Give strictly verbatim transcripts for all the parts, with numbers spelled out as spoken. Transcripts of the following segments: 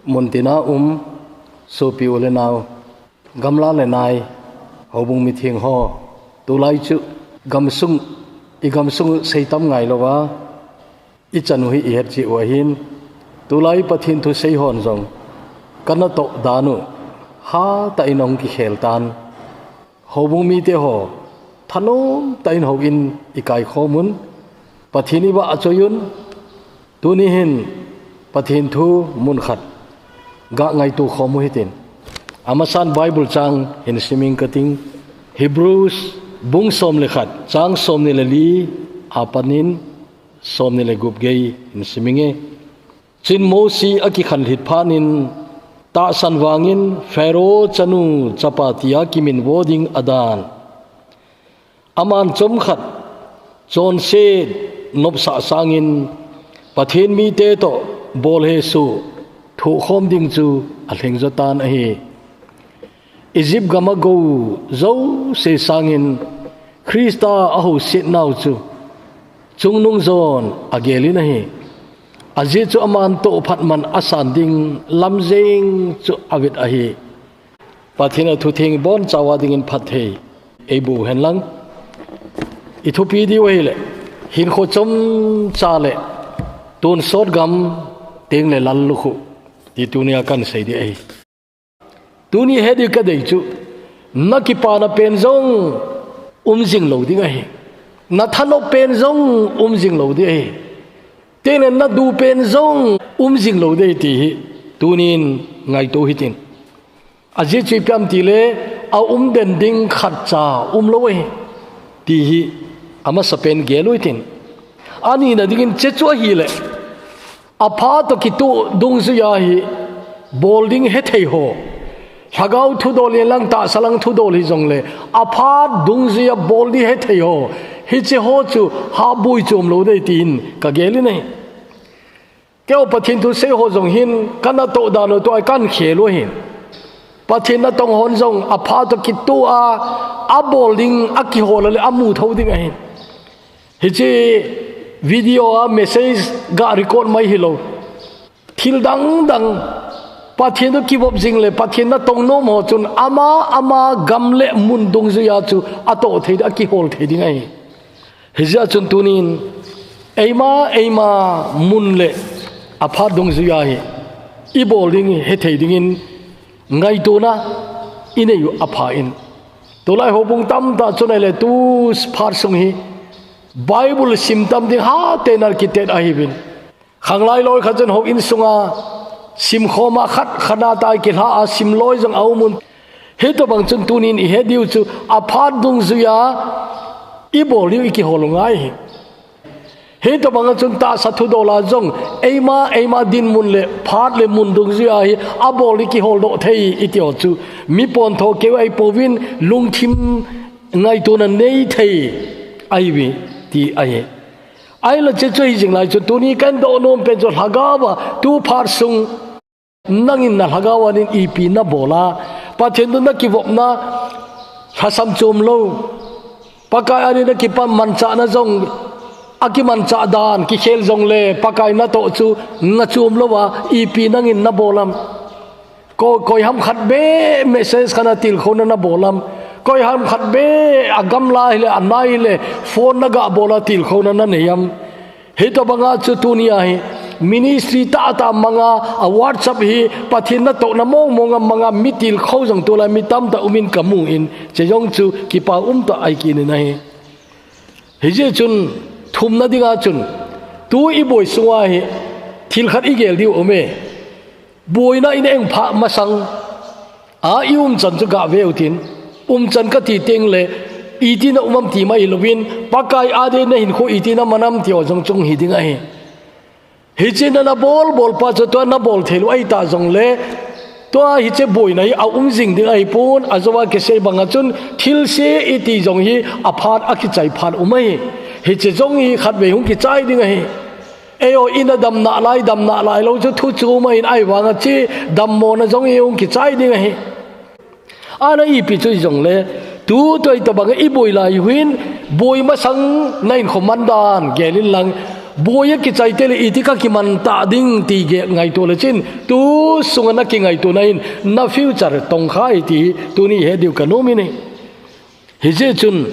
Muntina um, sopi u le nau, gamla le nai, houbung mitheng ho, tulai chu gamsung, i gamsung seitam ngailouva, i chan u hi i het cheh u ahin, tulai Pathen thu sei hon jong, kana toh dan u, hatah in ahung kikhel tan. Houbung mite ho, thanom tah in houin i kaikhom un, Pathen i vah a choi un, tuni hin Pathen thu mun khat, ga ngaito khom u hitin. Amasan Bible chang hin siming kating, Hebrews bung som le khat, chang som ni le li, apat in, som ni le gup gei hin siming e. Chuin Mosi a kikhanlhit phat in, tahsan vangin Pharaoh chanu chapa tia kimin vo ding a dan. Aman chomkhat, chonset nopsah sangin, Pathen mite toh bol hesoh thoh khom ding chu a lheng jo tan ahi. Egypt gam a gou jouse sangin Christa a housetnau chu chungnung jon a gel in ahi. Ajeh chu aman toh phat man a san ding lam jeng chu a vet ahi. Pathen a thu theng i bonchauva dingin phatthei ei boh hen lang. I thupi diu ahile, hinkho chomcha le tonsot gam teng le lallukhuh ti tunia kan sei ding ahi. Tuni he ding ka dei chu, na kipana pen jong um jing lou ding ahi. Na thanop pen jong um jing lou ding ahi. Teng le na duh pen jong um jing lou ding ahi ti hi, tunin ngaito hitin. Ajeh chu ipi ham tile, a um den ding khatcha um lou ahi. Ti hi, amasa pen gel u hitin. Anina dingin hiche chu ahile, a phat toh kitoh dungjuia hi bol ding hethei ho. Lhagao thudol hihen lang tahsa lang thudol hijongle, a phat dungjuia bol ding hethei ho. Hiche ho chu ha boi chu um lou ding ahi tin ka gel in ahi. Keiho Pathen thu sei ho jong hin, kana toh dan u tua kan khel u ahin. Pathen natong hon jong a phat toh kitoh a, a bol ding a kihol a le a mu tho ding ahin. Hiche video a message ga record mai hilou. Thil dang dang Pathen toh kivop jing le Pathen natong nom ho chun ama, ama gam le mun dungjuia chu a toh thei ding, a kihol thei ding ahi. Hijeh chun tunin eima, eima mun le a phat dungjuia hi i bol ding hethei dingin ngaitona i nei u apha in. Tulai houbung tamtah chun ahile tu phat sung hi Bible sim tam ding hatah in akitet ahiuvin. Khanglai loi khat chun houin sunga simkhom a khat, khat a tah a kilha a sim loi jong a um un. Hitobang chun tunin i het diu chu a phat dungjuia i bol diu i kihol u ngai hi. Hitobang a chun tahsa thudol a jong eima, eima dinmun le phat le mun dungjuia hi a bol i kihol doh thei i ti ho chu mi pontho keu ahi pouvin lungthim ngaitona nei thei ahiuve ti ahi. Ahile hiche chu hi jing lai chu tuni kan doh nom pen chu lhagao a tu phat sung nangin na lhagao a dingin ipi na bol a, Pathen toh na kivopna lhasam chom lou, Pakai a dingin na kipan manchahna jong a kimanchah dan kikhel jongle Pakai natoh chu nga chom lou a ipi nangin na bol am. Ko, koiham khat beh message khat a tilkhouna na bol am. Koiham khat beh a gamla hile, a nai hile, phone na ga bol a tilkhouna na nei am. Hitobang a chu tunia hi ministry tahtah manga a WhatsApp hi Pathen natohna mong mong a manga mi tilkhou jong tulai mi tamtah umin ka mu in, hiche jong chu kipa umtah ahi kit in ahi. Hijeh chun thumna dinga chun tu i boi sunga hi thil khat i gel diu um e. Boina i na eng phat masang a i umchan chu ga ve u tin, umchan ka ti teng le iti na um am ti mai louvin, Pakai a dingin na hinkho iti na man am ti ho jong chu hi ding ahi. Hiche na na bol bol pa chu tua na bol thei lou ahi ta jongle, tua hiche boina hi a um jing ding ahi pon, ajou a kisei banga chun thilse i ti jong hi a phat a kichai phat um ahi. Hiche jong hi khatvei hung kichai ding ahi. Eiho i na dam nalai, dam nalai lou chu thu chu um ahin ahivanga hiche dammona jong hi hung kichai ding ahi. Ana ipi chu hijongle, tu tua hitobang a i boi lai u hin, boi masang na hinkho man dan gel in lang, Boi a kichai te le iti ka kiman ta ding ti ge ngaito le chin, tu sunga na kingaito na in, na future tong kha i ti hi, tuni he diu ka nom in e. Hi che chun,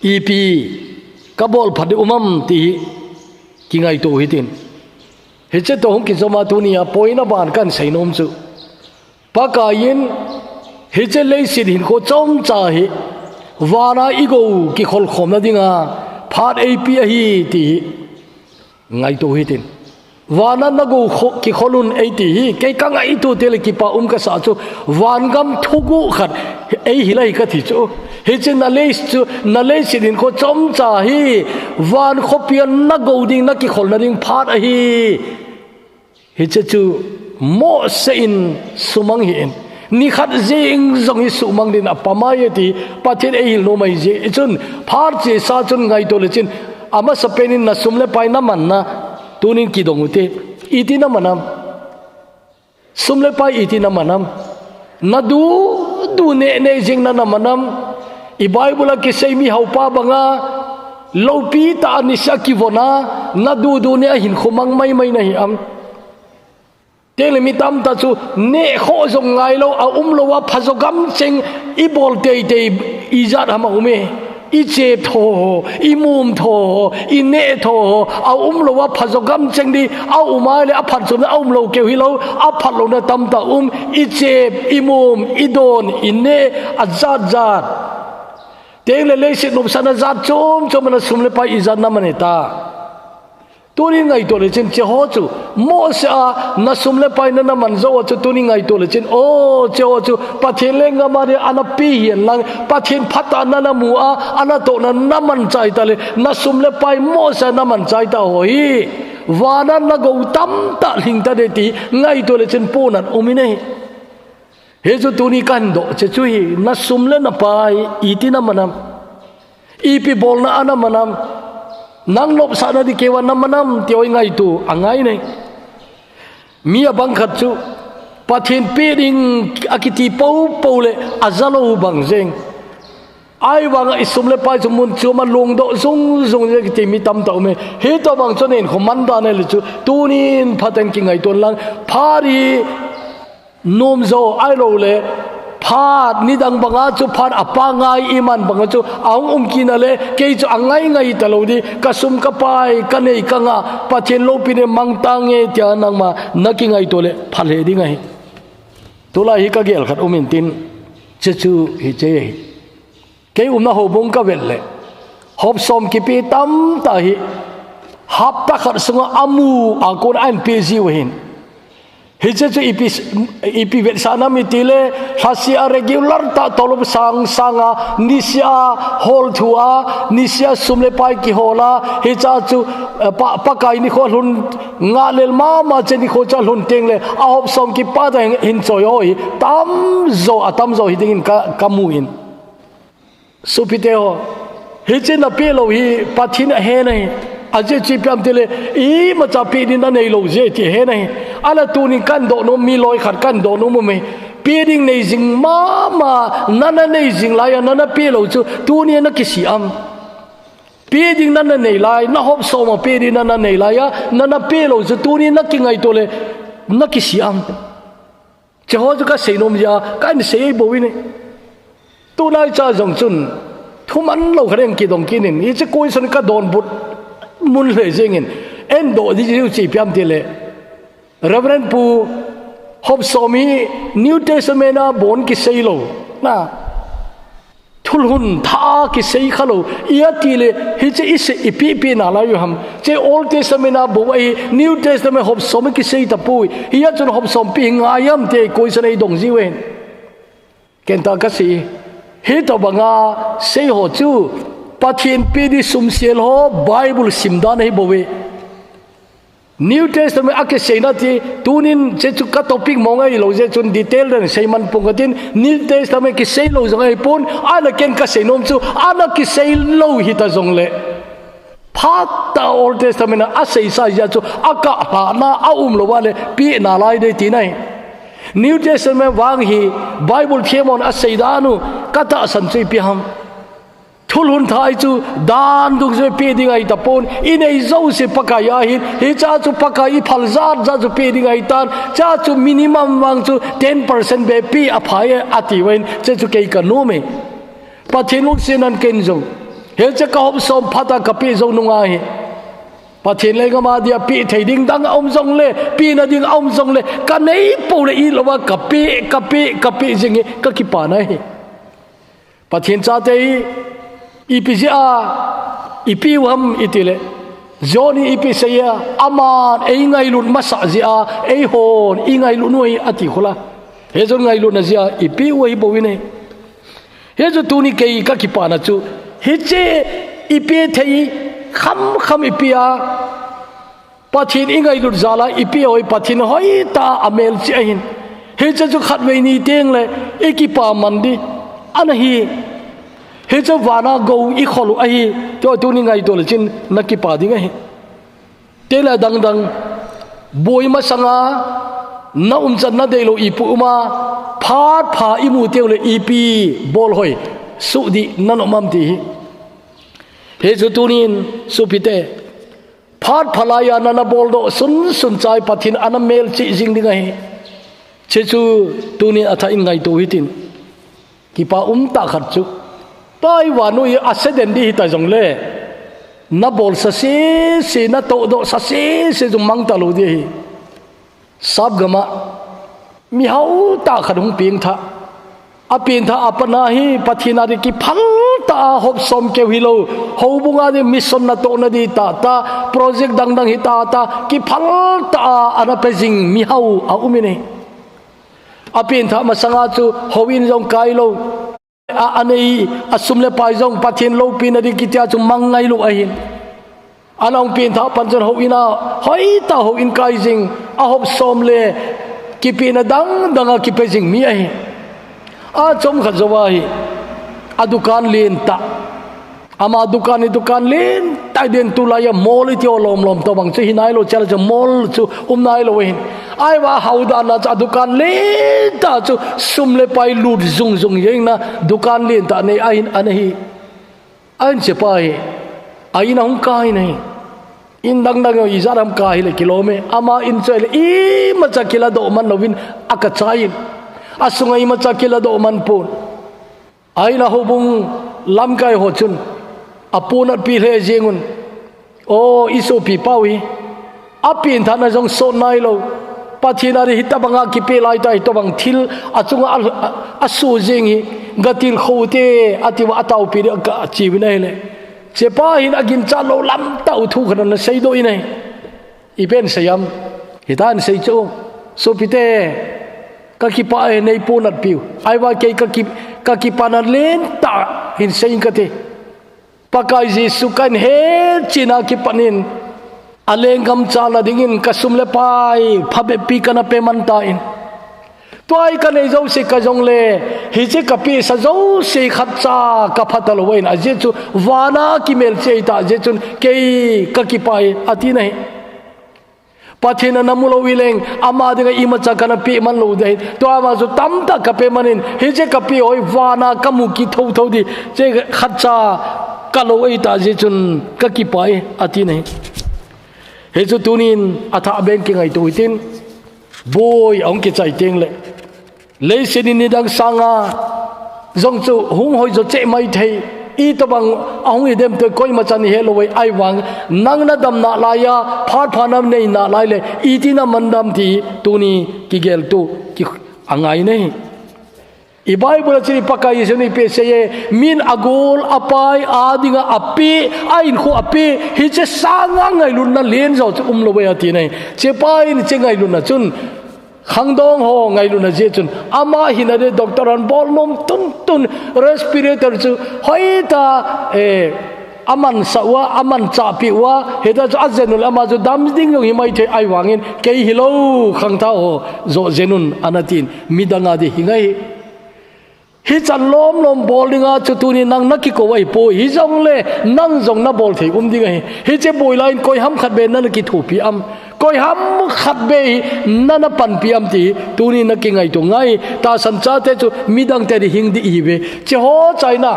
ipi ka bol phat di um am ti hi, kingaito hi tin. Hi che to hung kizom a tuni a, poina ban kan sei nom chu. Pakaiyin, hi che leiset hinkho chomcha hi, vana i go kikhol khom na dinga, phat eipi ahi ti hi, ngaito hi tin. Vana na go kho-, kikhol un ei ti hi, kei ka ngaito te le kipa um ka sa chu, vangam thugu khat, ei hi lai ka ti chu. Hi che na lei chu, na leiset hinkho chomcha hi, van khopi a na go ding, na kikhol na ding phat ahi. Hi che chu Mose in sumang hi in. Ni khat jing jong hi sumang din a pamai ti Pathian ei hil nom ai je. I chun phat che sa chun ngaito le chin. Amasa pen in na sum le pai na man na. Tunin kidong u te. Iti na man am. Sum le pai iti na man am. Na du, du ne, ne jing na na man am. I Bible a kisei mi haupa banga. Lopi ta a nisa kivona. Na du, du ne a hinkho mang mai mai na hi am. Te le mi tam ta chu ne kho jong ngai lo, a um lo a pha jo gam cheng i bol tei tei i jat ham a um e. I chep tho, i mum tho, i ne tho, a um lo a pha jo gam cheng di, a um ai le a phat chom na a um lo keu hi lo, a phat lo na tam ta um, i chep, i mum, i don, i ne, a jat jat. Teng le leiset nopsahna jat chom chom na sum le pai i jat na man e ta. Tuni ngaito le chin che ho chu, Mose a na sum le pai na na man jo a chu tuni ngaito le chin, o, che ho chu, Pathian le ngama de ana pi hian lang, Pathian phat a na na mu a, ana to na na man chai ta le, na sum le pai Mose a na man chai ta ho hi, vana na go tam ta hling ta de ti, ngaito le chin pu nan um in e. Hi chu tuni kan do che chu hi, na sum le na pai, iti na man am. Ipi bolna a na man am, nang nopsahna di keu a na man am, ti oi ngaito, a ngai nei. Mi a bang khat chu, Pathian pi ding a kiti po po le, a za lo bang jeng. Ai vang a i sum le pai chu mun chu ma lung do zung zung je kiti mi tam ta um e. Hi to bang chu nen kho man da nei le chu, tunin phaten kingaito lang, pha ri Nom zo ai lo le, phat ni dang banga chu phat a pa ngai i man banga chu a hung um kina le, kei chu a ngai ngai ta lo di, ka sum ka pai, ka nei ka nga, Pathian lopi ne mang ta nge tia nangma na kingaito le, phat le ding ahi. Tulai hi ka gel khat um in tin, che chu hi che hi. Kei umna houbung ka vel le, hop som kipi tam ta hi, hapta khat sunga a mu a kon a in pi ji u hin. Hi che chu ipi, ipi vetsahna mi ti le, lhasia regular ta tolop sang sanga, nisia hol thu a, nisia sum le pai kihol a, hi cha chu, eh, pa, Pakai ni kho lhun nga lel mama che ni kho cha lhun teng le, a hop som kipa ta hin, hin choi ho hi, tam zo, a tam zo hi dingin ka, ka mu in. Sopite ho, hiche na pe lou hi Pathen a he nahi. Ajeh chu ipi ham tile, imacha pe ding na nei lou jeh ti he nahi. Ahinla tunin kan doh nom, mi loi khat kan doh nom ume. Pe ding nei jing mama, nana nei jing laiya, nana pe lou chu, tunia na kisih am. Pe ding nana nei lai, na hop som a pe ding nana nei laiya, nana pe lou chu, tunia na kingaito le, na kisih am. Hiche ho chu ka sei nom jeh a, ka hin sei bou in. Tulai cha jong chun, thuman lou khat in kidong kit in, hiche question ka donbut mun lheh jeng in, eidoh ding chu ipi ham tile, Reverend Pu, hop som hi New Testament a bon kisei lou. Na, Thulhun thah a kisei kha lou, iti le, hiche i sei ipi ipi nalai u ham. Hiche Old Testament a bou ahi, New Testament hop som kisei tapoi. Hia chun hop som ipi ngai ham ti question eidong jiu ve. Ken ta ka sei. Hitobanga sei ho chu, Pathen pe ding sum sel ho, Bible sim dan ahi bouve. New Testament a kiseina ti, tunin hiche chu ka topic mong ahi lou jeh chun detail dan sei man pong ka tin, New Testament kisei lou jong ahi pon, ahinla ken ka sei nom chu, ana kisei lou hita jong le. Phat a Old Testament a, a seisa jeh chu, a kahlahna a um lou a le, pe nalai ding tina ahi. New Testament vang hi, Bible themhon a sei dan u, ka tahsan chu ipi ham. Thulhun thai chu dan dung chu pe ding ahi tapon, i nei jouse Pakai ahin, hiche chu Pakai i phal jat jat chu pe ding ahi tan, hiche chu minimum vang chu ten percent bep pe a phai e, ati uvin, hiche chu kei ka nom e. Pathen lungsetnan ken jong, hiche ka hop som phat a ka pe jou nung ahi. Pathen lenggam a dia pe thei ding dang a um jongle, pena ding a um jongle, ka nei pou le i lou a ka pe, ka pe, ka pe jing e, ka kipana hi. Pathen chate hi, ipi jeh a i pe u ham i ti le, John in ipi sei a, aman ei ngailut masat jeh a, eihon i ngailut u ahi ati khol a. Hiche chu ngailutna jeh a i pe u ahi bou in ahi. Hiche chu tuni kei ka kipana chu, hiche i pe thei kham kham i pe a, Pathen i ngailut jal a i pe u hi Pathen hoitah a melchih ahin. Hiche chu khatvei ni teng le i kipa man ding ana hi. Hiche chu vana gou i khol u ahi. Tua tuni ngaito le chun na kipa ding ahi. Tele dang dang, boi masanga na umchan na deilou ipi um a, phat pha i mu teu le ipi bol hoi, sudih na nom am ti hi. Hiche chu tunin sopite, phat pha laiya na, na bol doh sun sun chai Pathen ana melchih jing ding ahi. Hiche chu tunin athah in ngaito hitin. Kipa um tah khat chu, tua i vannoi a accident ding hita jongle, na bolsa sese, na todohsa sese jong mang talou ding ahi. Sap gam a, mihao tah khat hung pengthah. A pengthah a pat na hi, Pathen a ding kiphal tah a hop som keu hilou, houbung a ding mission natohna ding tah tah, project dang dang hi tah tah, kiphal tah a ana pe jing mihao a um in ahi. A pengthah masanga chu houin jong kai lou. A, anei, a sum le pai jong Pathen loupina ding kitia chu mang ngai lou ahin. Ana hung pengthah pan chun houin a, hoitah houin kai jing, a hop som le kipehna dang dang a kipe jing mi ahi. A chomkhat jou a hi, a dukan lentah. Ama dukan hi dukan lentah ding, tulai a mall i ti u lom lom tobang chu hi nailou, chule chu mall chu um nailou ahin. Ahivang a hao dan a chu a dukan lentah chu sum le pai lut jung jung jeng na dukan lentah nei ahin ana hi. Ahin chepa hi, a in a hung kai in ahi. In dang dang ijat ham kai hile kilom e. Ama in chu ahile imacha kiladoh man louvin a kachai in. A sunga imacha kiladoh man pon. Ahin a houbung lamkai ho chun, a ponatpi lheh jeng un, o, i sopipa u hi, a pengthahna jong sot nailou, Pathen a ding hitobang a kipe lai tah, hitobang thil a chunga a, a, a so jeng hi, ga tilkhou te, a ti uva a taopi ding a ka chi uvin ahile. Chepa hin a ginchat lou lam tah u thu khat ana seidoh in ahi. Ipi asei em? Hitia asei chu, sopite, ka kipah e nei ponatpi u. Ahivang kei ka ki, ka kipana lentah hin sei inge kati. Pakai Jesu kahin hetchet na kipat in, a lenggam chalna dingin ka sum le pai phabep pi kana pe man tan. Tua hi ka nei jouse ka jongle, hiche ka pehsa jouse khatcha ka pha talou ahin, ajeh chu vana kimelchih ahitah jeh chun kei ka kipah e, ati in ahi. Pathen in ana mu lou hileng, ama dinga imacha kana peh man lou ding ahi. Tua ama chu tamtah ka pe man in, hiche ka peh u hi vana ka mu kit thotho ding, hiche khatcha ka lou ahitah jeh chun ka kipah e, ati in ahi. Hiche chu tunin athah beh in kingaito hitin. Boi ahung kichai teng le, leiset in nidang sanga jong chu hung hoi jo cheh maithei, itobang ahung hi dem toh koima chan ihet lou e, ahivang nang na damna laiya phat pha na neina lai le iti na man dem ti tuni kigel tu ki angai in ahi. I Bible a chun i Pakai Jesu in ipi asei e, min agol apai a dinga apeh, a hinkho apeh, hiche sanga ngailutna len jo chu um lou e ati in ahi. Chepa in hiche ngailutna chun, khangdong ho ngailutna jeh chun, ama hina ding doctor hon bol nom tun tun, respirator chu hoitah, eh, amansah uva, amanchah peh uva, hitia chu ajen u le ama chu dam ding jong hi maithei ahivangin, kei hilou khangthah ho jo jen un ana tin, midang a ding hi ngai. Hichan lom lom bol dinga chu tuni nang na kikou ahipoi, hijongle nang jong na bol thei um ding ahi. Hiche boi laiyin koi ham khat beh in nana kithopi am, koi ham khat beh hi nana panpi am ti tuni na kingaito ngai. Tahsan chate chu midang te ding hing ding ihiuve. Hiche ho chaina.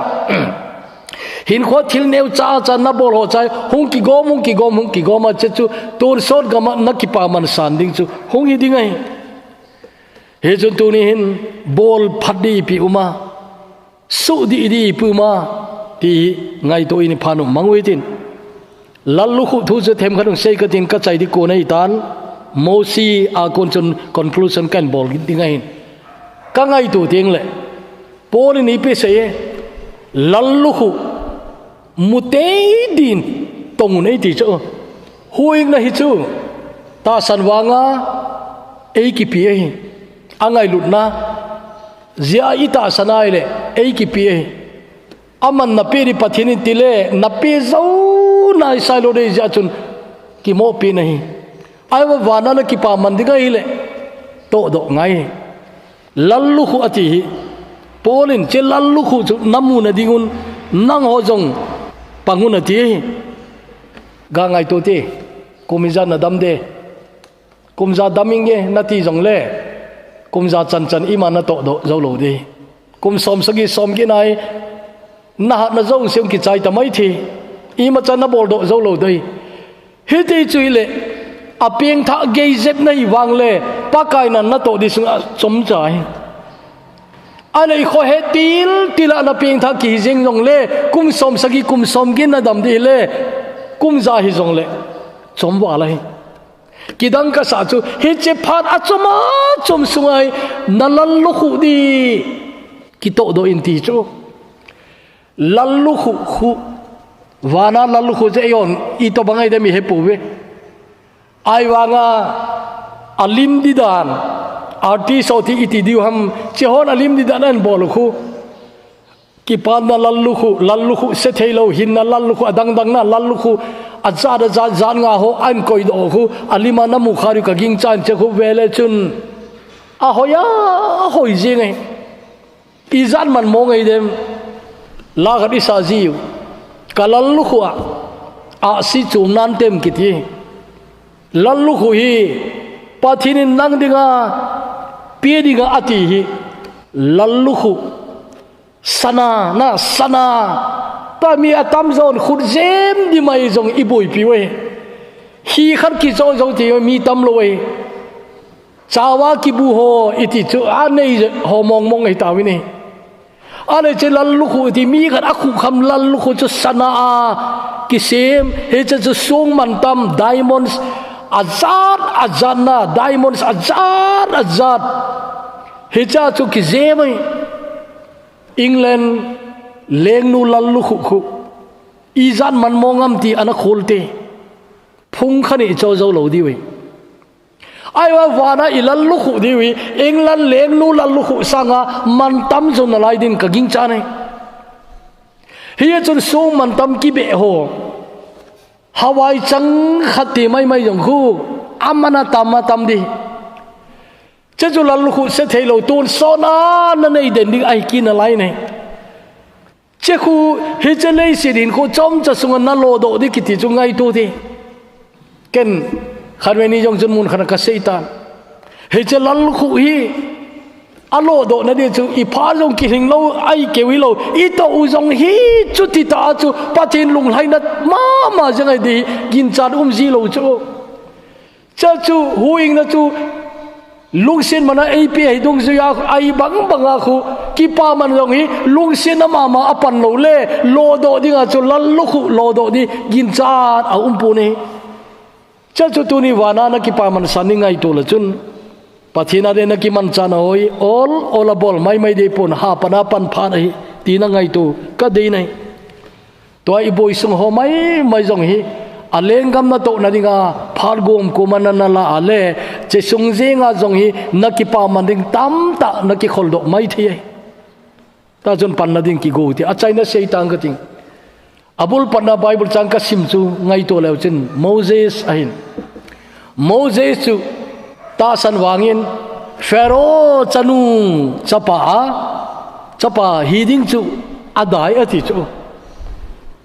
Hinkho thil neocha cha nabol ho chai, hung kigom, hung kigom, hung kigom a che chu, tonsot gam a nakipaman san ding chu hung hi ding ahi. Hichun tuni hin bol phat ding ipi um a, suh ding ipi um a, ti ngaito in iphat u mang u hitin. Lallukhuh thu chu themkhat hung sei katin kachai ding kon ahitan, Mosi a kon chun conclusion kahin bol ding ahin. Kangaito teng le, Paul in ipi asei e, lallukhuh mu tei din tong un eiti chu. Huhhingna hi chu tahsan vanga eikipe ahi. Angailutna jeh a itahsan ahile eikipe ahi. Aman napeh ding Pathen in tile napeh jou nai sailou ding jeh a chun kimohpi nahi. Ahivangin vana nakipaman ding ahile tohdoh ngai. Lallukhuh ati hi. Paul in hiche lallukhuh chu namu nading un nangho jong pang un ati hi. Gangaito te, kum ijat nadam de. Kum ja dam inge nati jongle, kum ja chanchan ima natohdoh jou lou ding. Kum som sagi som get nai nahatna jouse hung kichai ta mai thei. Imacha nabol doh jou lou ding. Hiti chu hile, apengthah gei jep nahi vangle, Pakai natna natoh ding sunga chomcha ahi. Ahile ikhohe tiltil a napengthah kihi jeng jongle, kum som sagi kum som get nadam ding hile, kum ja hi jongle chomval ahi. Kidang kasah chu, hiche phat achom achom sunga hi, nalallukhuh ding kitohdoh in ti chu. Lallukhuh khu, vana lallukhuh chu eihon itobang ahi dem ihepouve. Ahivanga alim ding dan, artist ho ti iti diu ham, hiche hon alim ding dan ahin bol u khu. Kipana lallukhuh, lallukhuh se theilou, hinna lallukhuh, adangdangna lallukhuh, ajat ajat jat nga ho ahin koidoh khu, alima namu kha diu kagingchan, hiche khu vele chun ahoi a, ahoi jing e. Ijat man mong ahi dem, la khat isa jiu, kalallukhuh a ahsi chom nan tem kiti. Lallukhuh hi Pathen in nang dinga pe dinga ati hi. Lallukhuh sana, na sana. Tua mi atamjon khut jem ding mai jong iboipi uve. Hi khat kicho jou ti mi tamlou uve. Chawa kibu ho iti chu anei ho mong mong ahi tauvin ahi. Ahile hiche lallukhuh iti mi khat akhuh kham lallukhuh chu sana a kisem, hiche chu song mantam, diamonds ajat ajat na, diamonds ajat ajat. Hiche chu kijem ahi. England lengnu lallukhuh khu. Ijat man mong ham ti ana khol te. Phung khat in icho jou lou diu ahi. Ahivangin vana ilallukhuh diu hi, England lengnu lallukhuh sanga mantam jo nalai din kagingchan ahi. Hichun song mantam kibeh ho. Hawaii chang khat ti maimai jong khu, aman atam atam ding. Hiche chu lallukhuh se theilou tonsot a nanei den ding ahi kit nalai ahi. Hiche khu, hiche leiset hinkho chomcha sunga nalodoh ding kiti chu ngaito te. Ken, khatvei ni jong chun mun khat a kasei tan. Hiche lallukhuh hi, alodoh nading chu, ipha jong kilhing lou, ahi keu hilou, itoh u jong hi, chuti tah a chu, Pathen lunglhaina mama jeng ahi ding, ginchat um jilou chu. Hiche chu huhhingna chu lungset mana eipe ahi dungjuiya ahi bang banga khu kipaman jong hi lungsetna mama a pan lou le lodoh dinga chu lallukhuh lodoh ding ginchat a um pon ahi. Hiche chu tuni vana nakipaman san ding ngaito le chun Pathen a ding nakimanchan a hoi ol ol a bol maimai ding pon hapan a pan phat ahi tina ngaito kadei ahi. Tua iboi sung ho maimai jong hi, alenggam natoh nadinga, phat gom koma nana la a le, hiche sung jenga jong hi, nakipaman ding tamtah, nakikhol doh maithei ahi. Tua chun panna ding kigo te, achaina sei tang kating. Abul patna Bible chang kasim chu ngaito leu chun, Moses ahin. Moses chu tahsan vangin Pharaoh chanu chapa a, chapa hiding chu adai ati chu.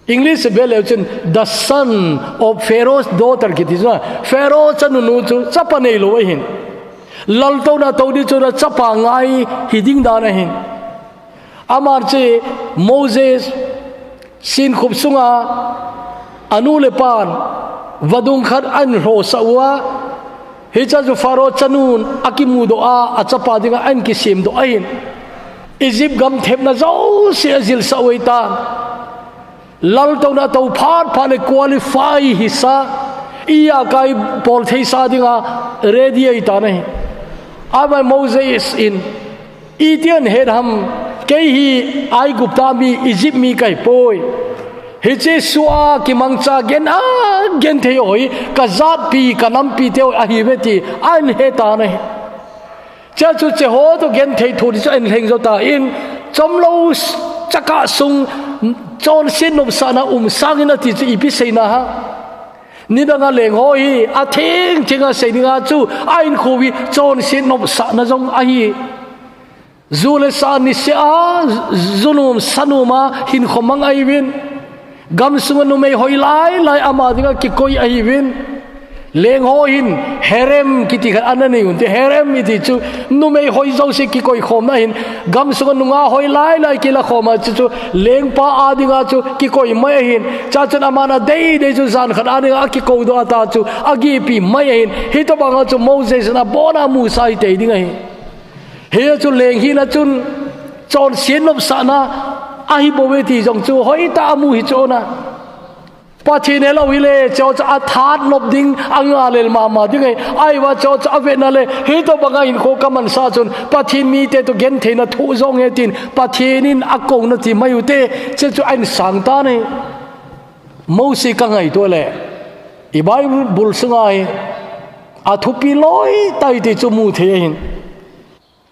English a vel leu chun the son of Pharaoh's daughter kiti chu. Pharaoh chanunu chu chapa neilou ahin. Laltouna tou ding chu chapa ngai hiding dan ahin. Aman chu Moses Sinkhup sunga anu le pan vadung khat ahin lhosah uva, hiche chu Pharaoh chanun akimudoh a, achapa dinga ahin kisemdoh ahin. Egypt gam thepna jouse ajilsah u ahitan. Laltouna tou phat phat le qualify hisa, ijakai bolthei sa dinga ready ahitan ahi. Ama Moses in, "Iti nahet ham, kei hi Aigupta mi, Egypt mi kahipoi. Hiche soh a kimangcha gen a genthei ho hi kajatpi, kanampi teu ahiuve," ti ahin hetan ahi. Chuche chu cheho toh genthei thu ding chu ahin lhengjo tan, chomlou chakah sung chonset nopsahna um sangin ati chu ipi seina ham. Nidanga lengho hi athengthenga sei dinga chu ahinkho hi chonset nopsahna jong ahi. Ju le sa niseh a, junom sanom a hinkho mang ahiuvin. Gamsunga numei hoi lai lai ama dinga kikoi ahiuvin. Lengho hin harem kiti khat ana nei unte, harem iti chu numei hoi jouse kikoi khomna ahin. Gamsunga nungah hoi lai lai kila khom a chu chu lengpa a dinga chu kikoi mai ahin. Chuchun aman adei dei chu jan khat a dinga akikoudoh a ta chu agihpi mai ahin. Hitobanga chu Moses in abona amusa hitei ding ahi. Hiche chu leng hina chun chonset nopsahna ahibouve ti jong chu hoitah a amu hi chu na. Pathen helou hile, chuche chu athat nop ding, angahlel mama ding ahi. Ahivang chuche chu avetna le, hitobanga hinkho kamansah chun Pathen mite toh gentheina thoh jong e tin Pathen in akouna ti mai ute, chuche chu ahin sangtan ahi. Mose kangaito le, i Bible sunga hi athupi loi tah ti chu mu thei ahin.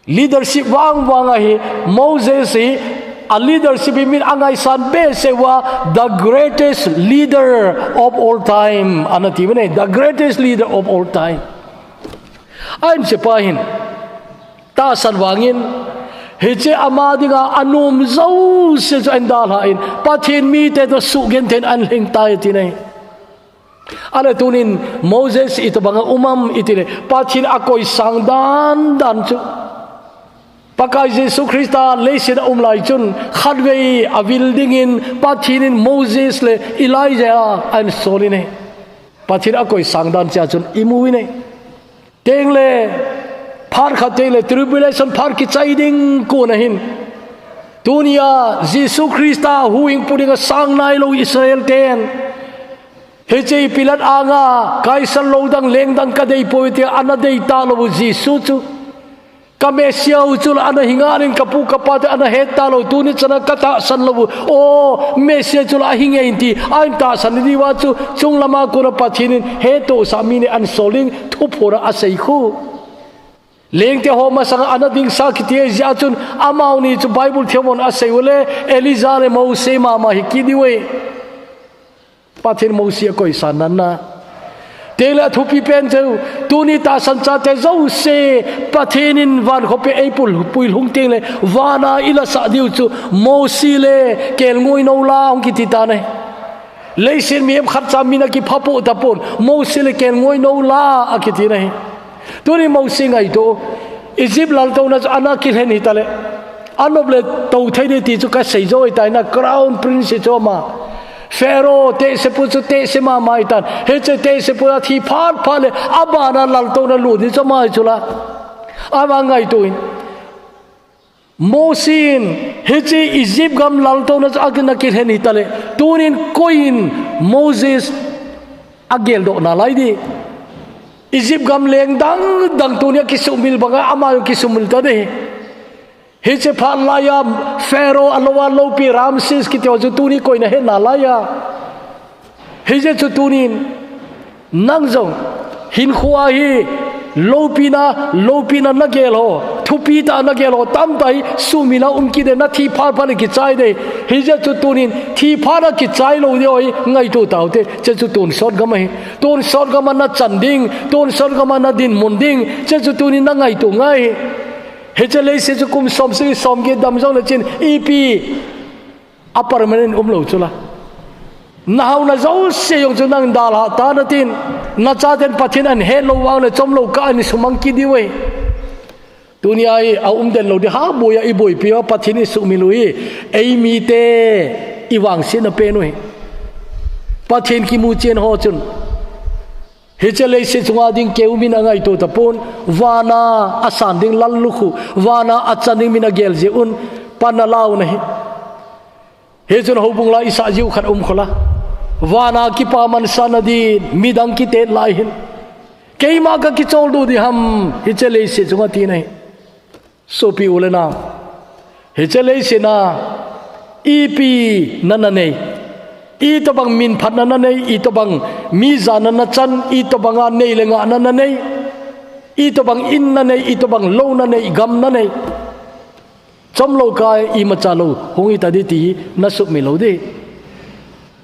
Leadership vangvang ahi, Moses hi a leadership hi min angaisan behseh uva, the greatest leader of all time ana ti uve, the greatest leader of all time. Ahin sepa hin tahsan vangin, hiche ama dinga anom jouse chu ahin dalhan, Pathen mite toh suhgenthei in ahin lhingtai ati ahi. Ale tunin Moses itobanga um am iti le, Pathen akoisang dandan chu, Pakai Jesu Christa leiset a um lai chun khatvei avil dingin Pathen in Moses le Elijah ahin sol in ahi. Pathen akoisang dan chu chun imu in ahi. Tengle, phat khat tengle, tribulation phat kichai ding kon ahin. Tunia Jesu Christa huhhingpu dinga sang nailou Israel ten, hiche Pilat anga kaisar lou dang leng dang kadei poi tia ana dei talou Jesu chu, ka Messiah u chu la ana hi ngal in, kapu kapa te ana het talou, tuni chana katahsan lou u, o Messiah chu la ahi nge in ti ahin tahsan diuva chu, chunglama kona Pathen in hettohsah mi ni ahin sol in, thuphon a asei khu. Lengte ho masanga ana dingsa kiti jeh a chun, amau ni chu Bible themhon asei u le, Elijah le Mose mama hi kit diu ahi. Pathen Mose akoisan dan na. Tengle athupi pen chu, tuni tahsan chate jouse, Pathen in van khopi eipui, puilhung tengle, vana ilasah diu chu, Mose le kelngoi nou la hung kiti tan ahi. Leiset mihem khatcha min akiphapoh tapon, Mose le kelngoi nou la akiti ahi. Tuni Mose ngaito, Egypt laltouna chu ana kilhen hita le, anop le tou thei ding ti chu kasei jou ahitai na, crown prince chu ama. Pharaoh tehsepu chu tehse mama ahitan. Hiche tehsepu a thi phat phat le, abana laltouna lut ding chu ama hi chu la. Ama ngaito in. Mose in, hiche Egypt gam laltouna chu ana kilhen hita le, tunin koiyin Moses ageldoh nalai ding. Egypt gam leng dang dang tunia kisumil banga ama kisumil ta ding. Hiche phat laiya Pharaoh alou a loupi Ramses kiti ho chu tuni koiyin ahe nalai a. Hijeh chun tunin, nang jong, hinkhoa hi, loupina, loupina nagel ho, thupi tah nagel ho, tamtah hi, sumil a um kit ding, nathi phat phat le kichai ding. Hijeh chun tunin, thi phat a kichai lou ding ho hi, ngaito taute, hiche chu tonsot gam ahi. Tonsot gam a nachan ding, tonsot gam a nadinmun ding, hiche chu tunin nangaito ngai. Hiche leiset chu kum som sagi som get dam jong le chun, ipi a permanent umlou chu la. Nahaona jouse jong chu nang dalha tan atin, nachaten Pathen ahin het lou vang le chomlou kah a ahin sumang kit diu ahi. Tunia hi aumden lou ding, ha boiya iboipi ho Pathen in suhmil u hi, eimite i vangsetna pen u hi. Pathen kimu chen ho chun, hiche leiset chunga ding keu min a ngaito tapon, vana a san ding lallukhu, vana a chan ding min a gel jeh un, pan a lau na hi. Hichun houbung la i sah jiu khat um khola. Vana kipaman sana din, midang kitet lai hin. Keima ka kichol du di ham, hiche leiset chunga ti na hi. Sopi u le nau. Hiche leiset na, ipi na na nei. Itobang min phatna na nei, itobang mi jana na chan, itobang a nei le ngahna na nei. Itobang in na nei, itobang lou na nei, gam na nei. Chomlou ka imacha lou, hung i ta di ti hi, na sumil lou di.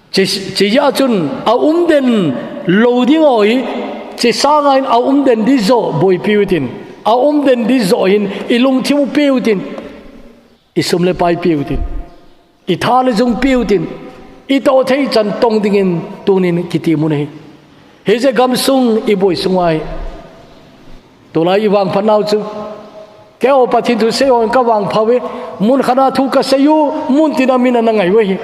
Che, che ya chun, a um den lou ding o hi, che sanga hin a um den di jo boipi u tin. A um den di jo hin, i lungthim u pe u tin. I sum le pai pe u tin. I tha le jung pe u tin. I toh thei chan tong dingin tunin kiti mun hi. Hiche gamsung i boi sunga hi. Tulai i vangphat nau chu. Kei o Pathen thu sei o ka vangpha uve. Mun khat a thu ka sei u, mun tina min a na ngai uve hi.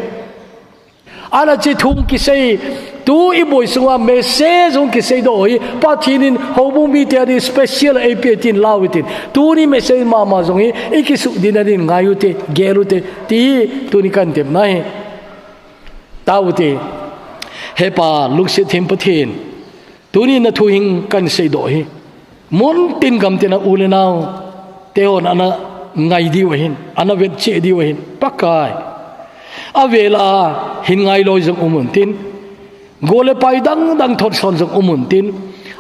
Ana chi thu kisei, tu i boi sunga message jong kisei doh hi. Pathen in houbung mite a di special A P A tin lau tin. Tuni message mama jong hi, i kisu din a din ngai u te, gel u te, ti tuni kan tem na hi. Tau te, he Pa, lungset them Pathen. Tuni na thu hing kan sei doh hi. Mun tin gam tin a u le nau. Te hon ana ngai diu ahin. Ana vet che diu ahin. Pakai. A vela hin ngai loi jong um un tin. Go le pai dang dang thot son jong um un tin.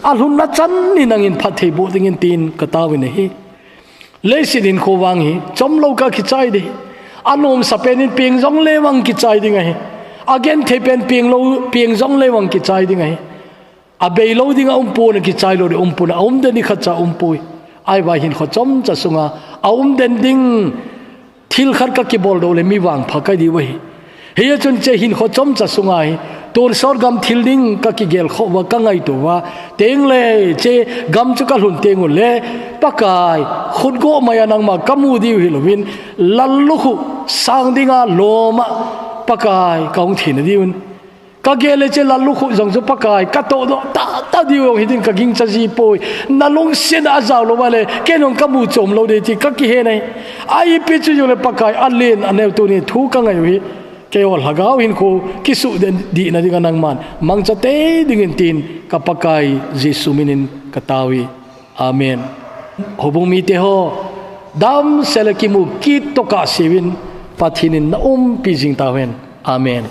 A lhun na chan ni nangin phat thei bo dingin tin ka tau in ahi. Leiset in kho vang hi. Chomlou ka kichai di. A nom sa pen in peng jong le vang kichai ding ahi. A gen thei pen peng lou, peng jong le vang kichai ding ahi. A bei lou ding a um pon a kichai lou di um pon a um den ni khat cha um poi. Ai vai hin kho chom cha sunga a um den ding thil khat ka kibol doh le mi vangpha ka di uve hi. Hiya chun che hin kho chom cha sunga hi. Tun sor gam thil ding ka kigel kho uva ka ngaito uva. Teng le che gam chu ka lhun teng u le Pakai khut go mai a nangma ka mu diu hi louvin lallukhu sang dinga loma Pakai ka hung thina diun. Ka gel le che lallukhu jong chu Pakai, ka toh doh ta, ta diu jong hi din ka gingcha ji poi. Na lungset a jao lou vale, ken jong ka mu chom lou di ti ka kihe nai. Ai pi chu jong le Pakai, a len a neu tuni thu ka ngai u hi. Kei o lhagao hin khu, kisu den di na ding a nangman. Mangcha te dingin tin, ka Pakai Jesu minin ka tau hi. Amen. Houbung mite ho, damsel a kimu kit toh ka siu in, Pathen in na umpi jing tau hen. Amen.